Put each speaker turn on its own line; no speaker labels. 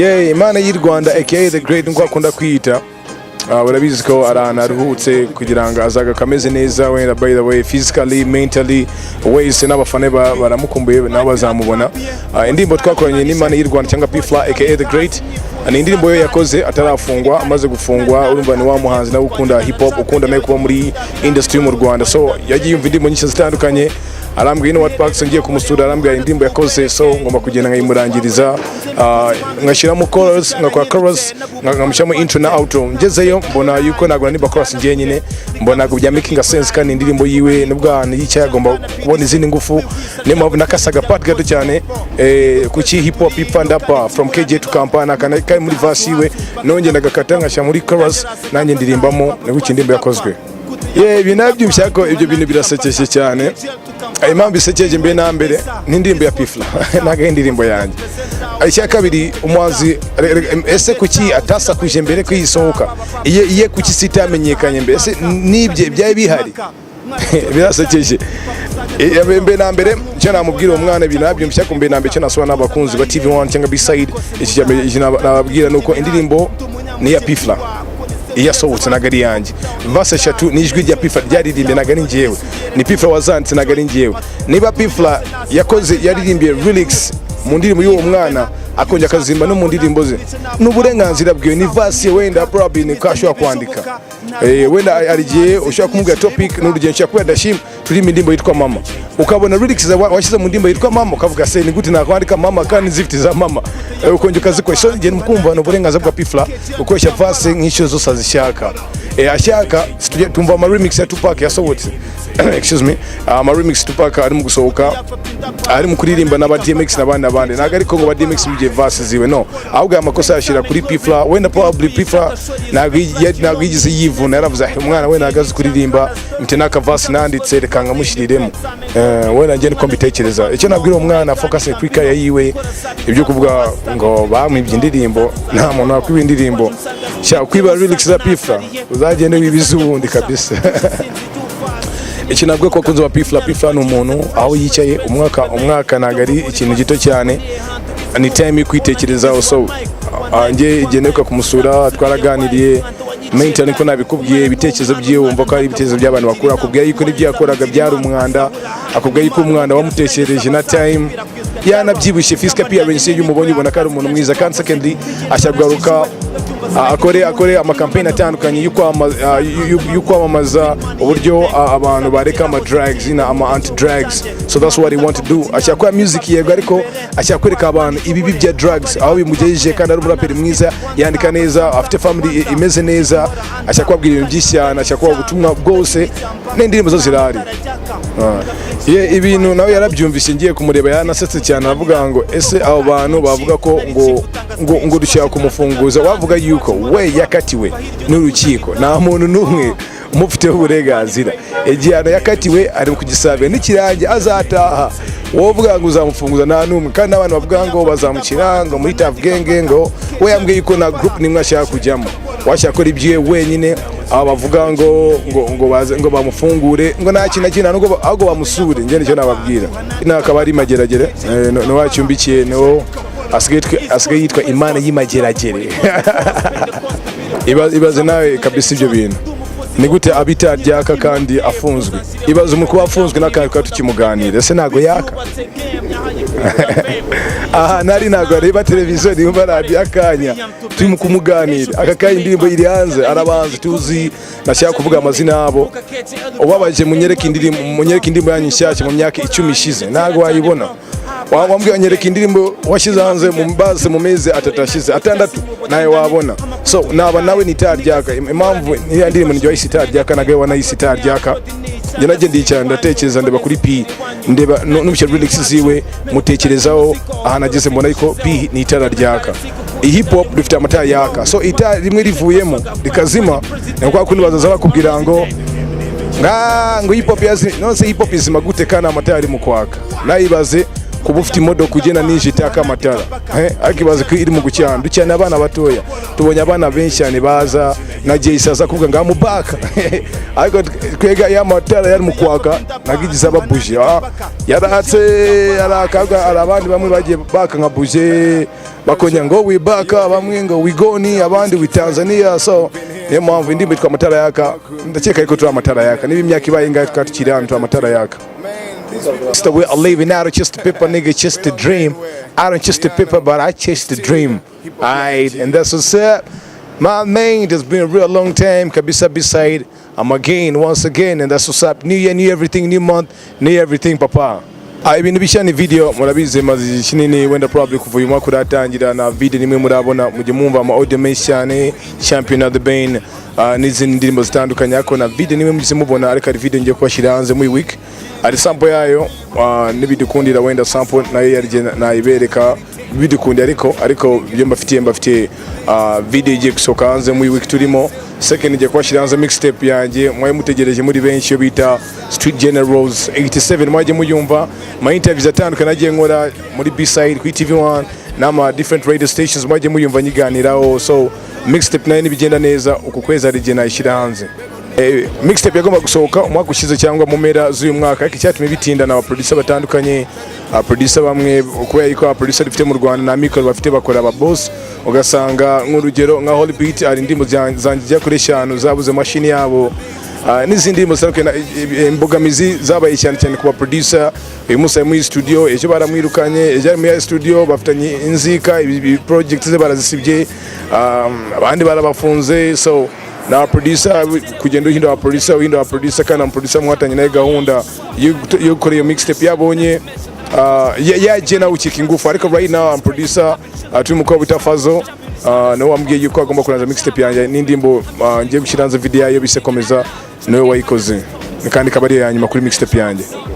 Yeah, Imana y'i Rwanda aka The Great nkuko akunda kwiyita. Urabizi ko ari ahantu aruhutse kugira ngo azaga kameze neza wenda, by the way, physically, mentally, wese n'abafana baramukumbuye, nabo bazamubona. Indirimbo twakoranye n'Imana y'i Rwanda cyangwa P Fla aka The Great ni indirimbo yo yakoze atarafungwa. Amaze gufungwa, urumva ni wa muhanzi nawe ukunda hip hop, ukunda nawe kuba muri industry yo mu Rwanda, so yagiye yumva indirimbo nyinshi zitandukanye, arambwira, "You know what, Pax?" Ngiye kumusura, arambwira indirimbo yakoze, so ngomba kugenda nkayimurangiriza, ngashyiramo chorus, ngakora chorus, nkamushyiramo intro na outro. Ngezeyo mbona yuko ntabwo niba chorus njye nyine mbona ntabwo bya making sense, kandi indirimbo yiwe nubwo ahantu yicaye agomba kubona izindi ngufu. Niyo mpamvu nakasaga part gato cyane, kuki hip hop ipfa ndapa from KJ to Kampala, kana kari muri verse yiwe, nongeye ndagakata ngashyira muri chorus, nanjye ndirimbamo. Nibwo indirimbo yakozwe. Ye, ibi nabyumvise ko ibyo bintu birasekeje cyane. Impamvu isekeje, mbere na mbere ni indirimbo ya P Fla, ntabwo ari indirimbo yanjye. Icya kabiri, umuhanzi ese kuki atasakuje mbere ko iyisohoka iye? Kuki si itamenyekanye mbere? Ese nibye byari bihari? Birasekeje. Mbere na mbere icyo namubwira uwo mwana, ibintu nabyumvise ko mbere na mbere icyo nasaba n'abakunzi ba TV1 cyangwa B-side, iki cya mbere, iki nababwira ni uko indirimbo ni iya P Fla iyo yasohotse, ntabwo ari iyanjye. Verse eshatu ni ijwi rya P Fla ryaririmbye, ntabwo ari njyewe. Ni P Fla wazanditse, ntabwo ari njyewe. Niba P Fla yakoze, yaririmbiye lyrics mu ndirimbo y'uwo mwana, akongera akazimba no mu ndirimbo ze, ni uburenganzira bwiwe, ni verse ye. Wenda probably ni ko ashobora kwandika. Wenda hari igihe ushobora kumubwira topic, ni urugero, nshobora kubera ndashima turirimba indirimbo yitwa Mama, ukabona lyrics washyize mu ndirimbo yitwa Mama, ukavuga: "Se ni gute nakwandika mama kandi zifite za mama?" Ukongera ukazikoresha. So njye mukumva ni uburenganzira bwa P Fla gukoresha verse nk'icyo zose azishaka. Ashaka tumva ama remix ya Tupac yasohotse, excuse me, ama remix Tupac ari mu gusohoka, ari mu kuririmba n'aba DMX n'abandi n'abandi, ntabwo ariko ngo ba DMX bibye verse ziwe, no, ahubwo aya makosa yashyira kuri P Fla. Wenda probably P Fla ntabwo yigeze yivuna, yaravuze: "Ah, umwana we ntabwo azi kuririmba, mfite n'aka verse nanditse, reka nkamushyiriremo." Wenda njye niko mbitekereza. Icyo nabwira uwo mwana, focus kuri career yiwe. Ibyo kuvuga ngo bamwibye indirimbo, nta muntu wakwiba indirimbo. Sha, kwiba lyrics za P Fla, uzagende wibize ubundi kabisa. Iki nabwo ko bakunze ba P Fla, P Fla ni umuntu aho yicaye umwaka, umwaka ntabwo ari ikintu gito cyane, ni time yo kwitekerezaho. So njye igihe mperuka kumusura twaraganiriye mentally, niko nabikubwiye, ibitekerezo byiwe wumva ko ari ibitekerezo by'abantu bakuru. Akubwira yuko n'ibyo yakoraga byari umwanda, akubwira yuko umwanda wamutekereje na time yanabyibushye. Physical appearance ye, iyo umubonye ubona ko ari umuntu mwiza. Kandi secondly, ashaka kugaruka, akore amakampeyini atandukanye yo kwamamaza uburyo abantu bareka ama drugs na ama anti drugs. So that's what he want to do. Ashaka gukora music, yego, ariko ashaka kwereka abantu ibibi bya drugs aho bimugejeje. Kandi ari umuraperi mwiza, yandika neza, afite family imeze neza. Ashaka kubabwira ibintu byinshi cyane, ashaka kubaha ubutumwa bwose n'indirimbo zo zirahari. Ye, ibintu nawe yarabyumvise. Ngiye kumureba yanasetse cyane, aravuga ngo: "Ese abo bantu bavuga ko ngo dushaka kumufunguza, wavuga yuko we yakatiwe n'urukiko, nta muntu n'umwe umufiteho uburenganzira. Igihano yakatiwe ari mu kugisabira, n'ikirangi azataha. Wowe uvuga ngo uzamufunguza, nta n'umwe." Kandi n'abantu bavuga ngo bazamukira ngo muri Tuff Gang, ngo we yambwiye yuko nta group nimwe ashaka kujyamo, washaka gukora ibyiwe wenyine. Aba bavuga ngo baze ngo bamufungure, ngo nta kintu na kimwe, nubwo ahubwo bamusure. Njye nicyo nababwira, akaba ari Mageragere, ni wacumbikiye, niwo asigaye yitwa Imana y'Imageragere. Ibaze nawe kabisa ibyo bintu, ni gute abita ryaka kandi afunzwe? Ibaze umuntu kuba afunzwe n'akantu twari tukimuganira, ese ntabwo yaka aha nari? Ntabwo areba televiziyo, ntiyumva radiyo akanya turimo kumuganira aka kanya, indirimbo iri hanze, arabanza tuzi, nashaka kuvuga amazina yabo. Ubabaje: "Munyereke indirimbo, munyereke indirimbo yanyu nshyashya mu myaka 10 ishize," ntabwo wayibona. Wambwira: "Nyereka indirimbo washyize hanze mu base mu mezi 3 ashize, 6," nawe wabona. So naba nawe ni itara ryaka. Impamvu iriya ndirimbo niryo wayise itara ryaka, nagawe wanayise itara ryaka. Njye najye ndicara ndatekereza, ndeba kuri P, ndeba numvise lyrics ziwe, mutekerezaho ahantu ageze, mbona yuko P ni itara ryaka. Hip hop dufite amatara yaka, so itara rimwe rivuyemo rikazima, ni kwa kundi bazaza bakubwira ngo hip hop yazi none se hip hop izima gute kandi amatara ari mu kwaka? Nayibaze kuba ufite imodoka ugenda nije itaka amatara, ariko ibaze ko iri mu gucyana. Ducyane abana batoya, tubonye abana benshi cyane baza Na Jay aza kuvuga ngo amubaka, ariko twega ya matara yari mu kwaka nagigize aba buje. Yaratse yaraka, hari abandi bamwe bagiye baka nka buje, bakongera ngo we baka, bamwe ngo we goni, abandi we Tanzania. So niyo mpamvu indirimbo yitwa Amatara Yaka. Ndakeka ariko turi amatara yaka, niba imyaka ibaye ingahe tukaba tukiri hano, turi amatara yaka. It's the way I live and I don't chase the paper, nigga, chase the dream. I don't chase the paper, but I chase the dream. Aight, and that's what's up. My man, it's been a real long time. Kabisa beside, I'm again, once again, and that's what's up. New year, new everything, new month, new everything, papa. Ibintu bishya ni video. Murabizi, maze igihe kinini, wenda probably kuva uyu mwaka uratangira, na video nimwe murabona. Mujye mwumva ama audio menshi cyane, Champion of the Bane, n'izindi ndirimbo zitandukanye, ariko na video nimwe mujye mubona. Ariko hari video ngiye kubashyira hanze muri week, hari sample yayo. Nibidukundira wenda sample nayo yarye nayibereka bidukundiye, ariko ibyo mbafitiye video igiye gusohoka hanze muri week turimo. Second, igiye kubashyira hanze mixtape yanjye mwari mutegereje muri benshi, yo bita Street Generals 87. Mwagiye muyumva ma interviews atandukanye nagiye nkora muri B-side, kuri TV1 n'ama different radio stations, mwagiye muyumva nyiganiraho. So mixtape nayo nibigenda neza uku kwezi hari igihe nayishyira hanze. Mixtape yagomba gusohoka umwaka ushize cyangwa mu mpera z'uyu mwaka, ariko icyatumye bitinda na abaproducer batandukanye. Abaproducer bamwe, kubera yuko abaproducer dufite mu Rwanda nta mikoro bafite, bakora aba boss, ugasanga nk'urugero nka Holy Beat, hari indirimbo zanjye zigera kuri eshanu zabuze mashini yabo, n'izindi ndirimbo zitandukanye. Imbogamizi zabaye cyane cyane ku baproducer. Uyu munsi ari muri studio, ejo baramwirukanye, ejo ari muri studio bafitanye inzika, ibi project ze barazisibye, abandi barabafunze. So na producer, kugenda uhindura producer, uhindura producer, kandi producer mwatanye nawe gahunda yo gukora iyo mixtape, yabonye yagiye nawe ukika ingufu. Ariko right now I'm producer, turi mukobwa bita Fazo, niwe wambwiye yuko agomba kurangiza mixtape yanjye n'indirimbo ngiye gushyira hanze video yayo bise Komeza, niwe wayikoze, kandi ikaba ari iya nyuma kuri mixtape yanjye.